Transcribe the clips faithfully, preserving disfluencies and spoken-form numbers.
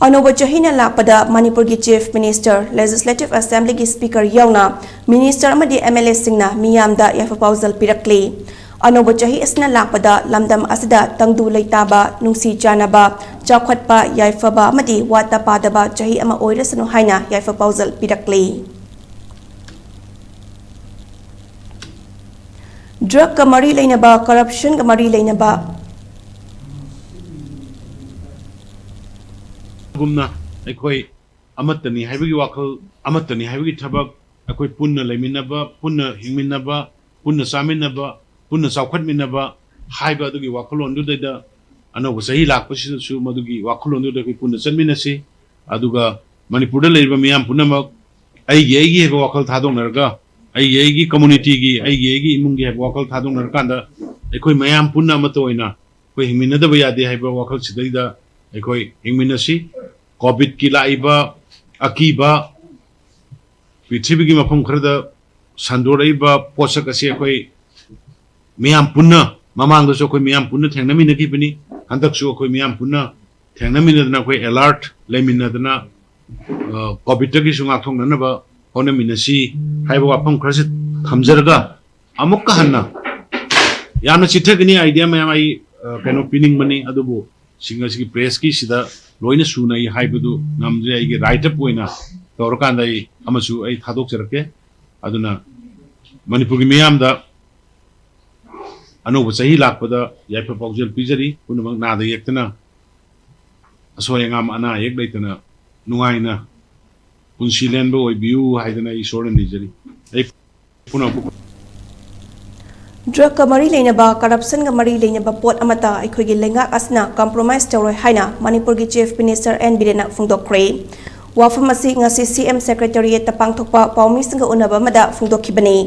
ꯑꯅꯧꯕ ꯆꯍꯤꯅ ꯂꯥꯛꯄꯗ ꯃꯅꯤꯄꯨꯔꯒꯤ Chief Minister, Legislative Assemblyꯒꯤ Speaker ꯌꯥꯎꯅ Minister ꯑꯃꯗꯤ MLAꯁꯤꯡꯅ ꯃꯤꯌꯥꯝꯗ ꯌꯥꯏꯐ ꯄꯥꯎꯖꯦꯜ ꯄꯤꯔꯛꯂꯤ꯫ ꯑꯅꯧꯕ ꯆꯍꯤ ꯑꯁꯤꯅ ꯂꯥꯛꯄꯗ ꯂꯝꯗꯝ ꯑꯁꯤꯗ ꯇꯪꯗꯨ ꯂꯩꯇꯥꯕ, ꯅꯨꯡꯁꯤ ꯆꯥꯟꯅꯕ, ꯆꯥꯎꯈꯠꯄ, ꯌꯥꯏꯐꯕ ꯑꯃꯗꯤ ꯋꯥꯠꯇ ꯄꯥꯗꯕ ꯆꯍꯤ ꯑꯃ ꯑꯣꯏꯔꯁꯅꯨ ꯍꯥꯏꯅ ꯌꯥꯏꯐ ꯄꯥꯎꯖꯦꯜ ꯄꯤꯔꯛꯂꯤ꯫ Drugꯀ ꯃꯔꯤ ꯂꯩꯅꯕ, corruptionꯒ ꯃꯔꯤ ꯂꯩꯅꯕ꯫ ꯒꯨꯝꯅ ꯑꯩꯈꯣꯏ ꯑꯃꯠꯇꯅꯤ ꯍꯥꯏꯕꯒꯤ ꯋꯥꯈꯜ, ꯑꯃꯠꯇꯅꯤ ꯍꯥꯏꯕꯒꯤ ꯊꯕꯛ, ꯑꯩꯈꯣꯏ ꯄꯨꯟꯅ ꯂꯩꯃꯤꯟꯅꯕ, ꯄꯨꯟꯅ ꯍꯤꯡꯃꯤꯟꯅꯕ, ꯄꯨꯟꯅ ꯆꯥꯃꯤꯟꯅꯕ, ꯄꯨꯟꯅ ꯆꯥꯎꯈꯠꯃꯤꯟꯅꯕ ꯍꯥꯏꯕ ꯑꯗꯨꯒꯤ ꯋꯥꯈꯜꯂꯣꯟꯗꯨꯗꯩꯗ ꯑꯅꯧꯕ ꯆꯍꯤ ꯂꯥꯛꯄꯁꯤꯗꯁꯨ ꯃꯗꯨꯒꯤ ꯋꯥꯈꯜꯂꯣꯟꯗꯨꯗ ꯑꯩꯈꯣꯏ ꯄꯨꯟꯅ ꯆꯠꯃꯤꯟꯅꯁꯤ꯫ ꯑꯗꯨꯒ ꯃꯅꯤꯄꯨꯔꯗ ꯂꯩꯔꯤꯕ ꯃꯤꯌꯥꯝ ꯄꯨꯝꯅꯃꯛ ꯑꯩꯒꯤ ꯑꯩꯒꯤ ꯍꯥꯏꯕ ꯋꯥꯈꯜ ꯊꯥꯗꯣꯛꯅꯔꯒ, ꯑꯩꯒꯤ ꯑꯩꯒꯤ communityꯒꯤ, ꯑꯩꯒꯤ ꯑꯩꯒꯤ ꯏꯃꯨꯡꯒꯤ ꯍꯥꯏꯕ ꯋꯥꯈꯜ ꯊꯥꯗꯣꯛꯅꯔꯀꯥꯟꯗ ꯑꯩꯈꯣꯏ ꯃꯌꯥꯝ ꯄꯨꯟꯅ ꯑꯃꯠꯇ ꯑꯣꯏꯅ ꯑꯩꯈꯣꯏ ꯍꯤꯡꯃꯤꯟꯅꯗꯕ ꯌꯥꯗꯦ ꯍꯥꯏꯕ ꯋꯥꯈꯜꯁꯤꯗꯩꯗ ꯑꯩꯈꯣꯏ ꯍꯤꯡꯃꯤꯟꯅꯁꯤ꯫ COVIDꯀꯤ ꯂꯥꯛꯏꯕ ꯑꯀꯤꯕ, ꯄ꯭ꯔꯤꯊꯤꯕꯤꯒꯤ ꯃꯐꯝ ꯈꯔꯗ ꯁꯟꯗꯣꯔꯛꯏꯕ ꯄꯣꯠꯁꯛ ꯑꯁꯤ ꯑꯩꯈꯣꯏ ꯃꯤꯌꯥꯝ ꯄꯨꯟꯅ, ꯃꯃꯥꯡꯗꯁꯨ ꯑꯩꯈꯣꯏ ꯃꯤꯌꯥꯝ ꯄꯨꯟꯅ ꯊꯦꯡꯅꯃꯤꯟꯅꯈꯤꯕꯅꯤ, ꯍꯟꯗꯛꯁꯨ ꯑꯩꯈꯣꯏ ꯃꯤꯌꯥꯝ ꯄꯨꯟꯅ ꯊꯦꯡꯅꯃꯤꯟꯅꯗꯅ ꯑꯩꯈꯣꯏ alert ꯂꯩꯃꯤꯟꯅꯗꯅ, ꯑ, COVIDꯇꯒꯤꯁꯨ ꯉꯥꯛꯊꯣꯛꯅꯅꯕ ꯍꯣꯠꯅꯃꯤꯟꯅꯁꯤ ꯍꯥꯏꯕ ꯋꯥꯐꯝ ꯈꯔꯁꯤ ꯊꯝꯖꯔꯒ, ꯑꯃꯨꯛꯀ ꯍꯟꯅ ꯌꯥꯝꯅ ꯆꯤꯊꯒꯅꯤ idea ꯃꯌꯥꯝ ꯑꯩ, ꯑ, ꯀꯩꯅꯣ ꯄꯤꯅꯤꯡꯕꯅꯤ, ꯑꯗꯨꯕꯨ ꯁꯤꯡ ꯑꯁꯤꯒꯤ pressꯀꯤ ꯁꯤꯗ ꯂꯣꯏꯅ ꯁꯨꯅ ꯑꯩ ꯍꯥꯏꯕꯗꯨ ꯉꯝꯗ꯭ꯔꯦ꯫ ꯑꯩꯒꯤ write up ꯑꯣꯏꯅ ꯇꯧꯔꯀꯥꯟꯗ ꯑꯩ ꯑꯃꯁꯨ ꯑꯩ ꯊꯥꯗꯣꯛꯆꯔꯛꯀꯦ꯫ ꯑꯗꯨꯅ ꯃꯅꯤꯄꯨꯔꯒꯤ ꯃꯤꯌꯥꯝꯗ ꯑꯅꯧꯕ ꯆꯍꯤ ꯂꯥꯛꯄꯗ ꯌꯥꯏꯐ ꯄꯥꯎꯖꯦꯜ ꯄꯤꯖꯔꯤ꯫ ꯄꯨꯝꯅꯃꯛ ꯅꯥꯗ ꯌꯦꯛꯇꯅ, ꯑꯁꯣꯏ ꯑꯉꯥꯝ ꯑꯅꯥ ꯑꯌꯦꯛ ꯂꯩꯇꯅ ꯅꯨꯡꯉꯥꯏꯅ ꯄꯨꯟꯁꯤ ꯂꯦꯟꯕ ꯑꯣꯏꯕꯤꯌꯨ ꯍꯥꯏꯗꯅ ꯑꯩ ꯏꯁꯣꯔꯅ ꯅꯤꯖꯔꯤ꯫ ꯑꯩ ꯄꯨꯝꯅꯃꯛꯄꯨ Drugꯀ ꯃꯔꯤ ꯂꯩꯅꯕ, corruptionꯒ ꯃꯔꯤ ꯂꯩꯅꯕ ꯄꯣꯠ ꯑꯃꯠꯇ ꯑꯩꯈꯣꯏꯒꯤ ꯂꯩꯉꯥꯛ ꯑꯁꯤꯅ compromise ꯇꯧꯔꯣꯏ ꯍꯥꯏꯅ ꯃꯅꯤꯄꯨꯔꯒꯤ Chief Minister N. ꯕꯤꯔꯦꯟꯅ ꯐꯣꯡꯗꯣꯛꯈ꯭ꯔꯦ꯫ ꯋꯥꯐꯝ ꯑꯁꯤ ꯉꯁꯤ CM Secretariatꯇ ꯄꯥꯡꯊꯣꯛꯄ ꯄꯥꯎꯃꯤꯁꯤꯡꯒ ꯎꯅꯕ ꯑꯃꯗ ꯐꯣꯡꯗꯣꯛꯈꯤꯕꯅꯤ꯫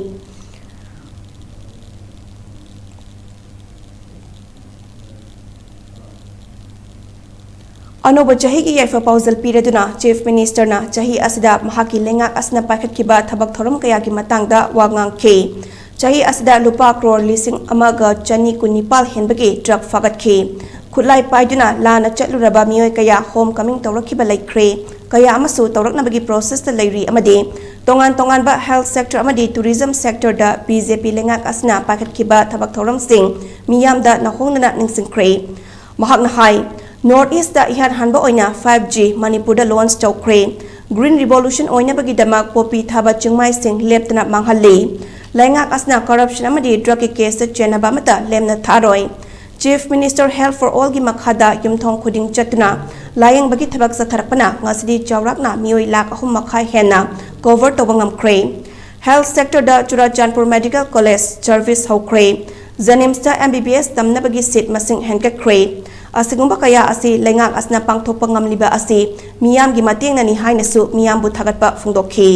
ꯑꯅꯧꯕ ꯆꯍꯤꯒꯤ ꯌꯥꯏꯐ ꯄꯥꯎꯖꯦꯜ ꯄꯤꯔꯗꯨꯅ Chief Ministerꯅ ꯆꯍꯤ ꯑꯁꯤꯗ ꯃꯍꯥꯛꯀꯤ ꯂꯩꯉꯥꯛ ꯑꯁꯤꯅ ꯄꯥꯏꯈꯠꯈꯤꯕ ꯊꯕꯛ ꯊꯧꯔꯝ ꯀꯌꯥꯒꯤ ꯃꯇꯥꯡꯗ ꯋꯥ ꯉꯥꯡꯈꯤ꯫ ꯆꯍꯤ ꯑꯁꯤꯗ ꯂꯨꯄꯥ ꯀ꯭ꯔꯣꯔ ꯂꯤꯁꯤꯡ ꯑꯃꯒ ꯆꯅꯤ ꯀꯨꯟꯅꯤꯄꯥꯜ ꯍꯦꯟꯕꯒꯤ drug ꯐꯥꯒꯠꯈꯤ꯫ ꯈꯨꯠꯂꯥꯏ ꯄꯥꯏꯗꯨꯅ ꯂꯥꯟꯅ ꯆꯠꯂꯨꯔꯕ ꯃꯤꯑꯣꯏ ꯀꯌꯥ ꯍꯣꯝ ꯀꯃꯤꯡ ꯇꯧꯔꯛꯈꯤꯕ ꯂꯩꯈ꯭ꯔꯦ꯫ ꯀꯌꯥ ꯑꯃꯁꯨ ꯇꯧꯔꯛꯅꯕꯒꯤ ꯄ꯭ꯔꯣꯁꯦꯁꯇ ꯂꯩꯔꯤ ꯑꯃꯗꯤ ꯇꯣꯉꯥꯟ ꯇꯣꯉꯥꯟꯕ ꯍꯦꯜꯊ ꯁꯦꯛꯇꯔ ꯑꯃꯗꯤ ꯇꯨꯔꯤꯖꯝ ꯁꯦꯛꯇꯔꯗ ꯕꯤ ꯖꯦ ꯄꯤ ꯂꯩꯉꯥꯛ ꯑꯁꯤꯅ ꯄꯥꯏꯈꯠꯈꯤꯕ ꯊꯕꯛ ꯊꯧꯔꯝꯁꯤꯡ ꯃꯤꯌꯥꯝꯗ ꯅꯧꯍꯣꯡꯗꯅ ꯅꯤꯡꯁꯤꯡꯈ꯭ꯔꯦ꯫ ꯃꯍꯥꯛꯅ ꯍꯥꯏ, ꯅꯣꯔꯠ ꯏꯁꯇ ꯏꯍꯥꯟ ꯍꯥꯟꯕ ꯑꯣꯏꯅ ꯐꯥꯏꯚ ꯖꯤ ꯃꯅꯤꯄꯨꯔꯗ ꯂꯣꯟꯆ ꯇꯧꯈ꯭ꯔꯦ꯫ ꯒ꯭ꯔꯤꯟ ꯔꯤꯚꯣꯂꯨꯁꯟ ꯑꯣꯏꯅꯕꯒꯤꯗꯃꯛ ꯄꯣꯄꯤ ꯊꯥꯕ ꯆꯤꯡꯃꯥꯏꯁꯤꯡ ꯂꯦꯞꯇꯅ ꯃꯥꯡꯍꯜꯂꯤ꯫ ꯂꯩꯉꯥꯛ ꯑꯁꯤꯅ ꯀꯔꯞꯁꯟ ꯑꯃꯗꯤ ꯗ꯭ꯔꯒꯀꯤ ꯀꯦꯁꯇ ꯆꯦꯟꯅꯕ ꯑꯃꯠꯇ ꯂꯦꯝꯅ ꯊꯥꯔꯣꯏ꯫ ꯆꯤꯐ ꯃꯤꯅꯤꯁꯇꯔ ꯍꯦꯜꯊ ꯐꯣꯔ ꯑꯣꯜꯒꯤ ꯃꯈꯥꯗ ꯌꯨꯝꯊꯣꯡ ꯈꯨꯗꯤꯡ ꯆꯠꯇꯨꯅ ꯂꯥꯌꯦꯡꯕꯒꯤ ꯊꯕꯛ ꯆꯠꯊꯔꯛꯄꯅ ꯉꯁꯤꯗꯤ ꯆꯥꯎꯔꯥꯛꯅ ꯃꯤꯑꯣꯏ ꯂꯥꯈ ꯑꯍꯨꯝ ꯃꯈꯥꯏ ꯍꯦꯟꯅ ꯀꯣꯚꯔ ꯇꯧꯕ ꯉꯝꯈ꯭ꯔꯦ꯫ ꯍꯦꯜꯊ ꯁꯦꯛꯇꯔꯗ ꯆꯨꯔꯥꯆꯥꯟꯄꯨꯔ ꯃꯦꯗꯤꯀꯦꯜ ꯀꯣꯂꯦꯖ ꯁꯔꯚꯤꯁ ꯍꯧꯈ꯭ꯔꯦ꯫ ꯖꯦꯅꯤꯝꯁꯇ ꯑꯦꯝ ꯕꯤ ꯕꯤ ꯑꯦꯁ ꯇꯝꯅꯕꯒꯤ ꯁꯤꯠ ꯃꯁꯤꯡ ꯍꯦꯟꯒꯠꯈ꯭ꯔꯦ꯫ ꯑꯁꯤꯒꯨꯝꯕ ꯀꯌꯥ ꯑꯁꯤ ꯂꯩꯉꯥꯛ ꯑꯁꯤꯅ ꯄꯥꯡꯊꯣꯛꯄ ꯉꯝꯂꯤꯕ ꯑꯁꯤ ꯃꯤꯌꯥꯝꯒꯤ ꯃꯇꯦꯡꯅꯅꯤ ꯍꯥꯏꯅꯁꯨ ꯃꯤꯌꯥꯝꯕꯨ ꯊꯥꯒꯠꯄ ꯐꯣꯡꯗꯣꯛꯈꯤ꯫